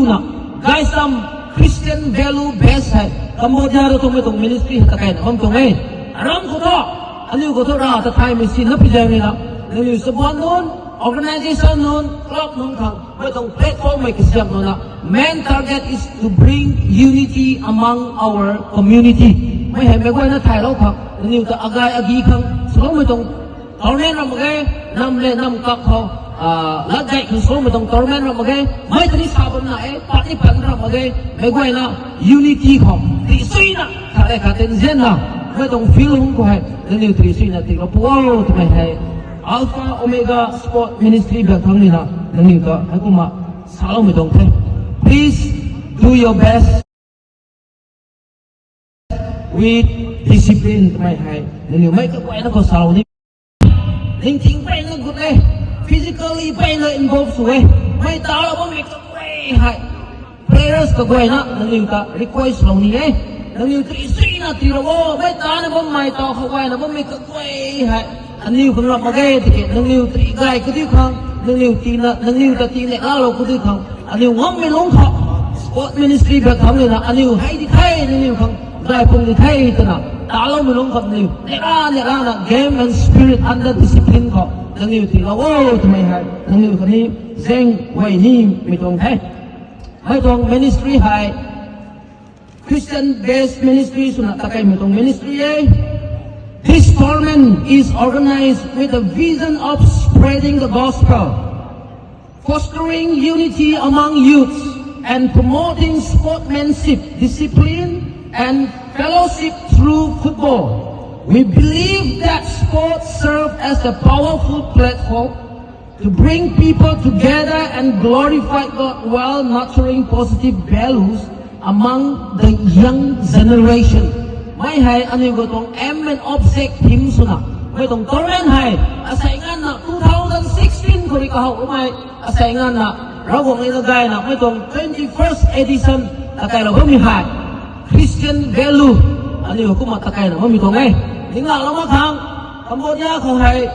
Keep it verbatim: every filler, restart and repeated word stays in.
Na, guys, some Christian value base hei Cambodia rui tuang mei tuang ministry hei ta kaina bam tuang e. Aram khou thu, aniu khou thu ra ta thaymei si na pijan ni na. Nangniw sabuan nunc, organization nunc, club nunc khang mei tuang platform mei kasiam nunc na. Main target is to bring unity among our community. Mei hei mei guayna thaylou khang, nangniw ta agai agi khang swloumei tuang tournament ram mak ge, nam le nam kak khou, ah, lat gay khang swloumei tuang tournament ram mak ge, mei tani sa bam na e, pat ni pat ram mak ge, mei guayna unity khou, tisuina, khat le khat ten zianna, mei tuang field hung khou hei, nangniw tisuina tiilou pu o, twmei hei, Alpha Omega Sport Ministry bak thang nina, nangniw ta, heikumna, saloumei tuang the. Please do your best. With discipline twmei hei, nangniw mei kaguayna khou salou ni. Ningting peyna gut e, physically peyna involve sw e, mei talou bammei kaguay hei. Players kaguayna, nangniw ta request lou ni e. Nangniw tisuina tiilou o, mei tana bammei taw khou guayna bammei kaguay hei. Aniw khang ram mak ge tiki, nangniw tei gay kadiu khang, nangniw tina, nangniw ta tina lalou kadiu khang, aniw ngammei lungc khou, sport ministry bak thang nina, aniw hei di the, nangniw khang, gay pung di the, twna, taloumei lungc khou nangniw, nera, nera na, game and spirit under discipline khou, nangniw tiilou o, twmei hei, nangniw khatni, zaeng guay nimei tuang the. Mei tuang ministry hei, Christian-based ministry swna takeimei tuang ministry e. This tournament is organized with a vision of spreading the gospel, fostering unity among youths, and promoting sportsmanship, discipline, and fellowship through football. We believe that sports serve as a powerful platform to bring people together and glorify God while nurturing positive values among the young generation. Mei hei aniw khou tuang aim and object theme swna, mei tuang tournament hei, asei nganvna two thousand sixteen khou rui kahaw kamei, asei nganvna, Ravguangc rui na gayna, mei tuang twenty-first edition, takailou bammei hei, Christian value, aniw kumna takaina bammei tuang e. Ninglou mak khang, Cambodia khou hei,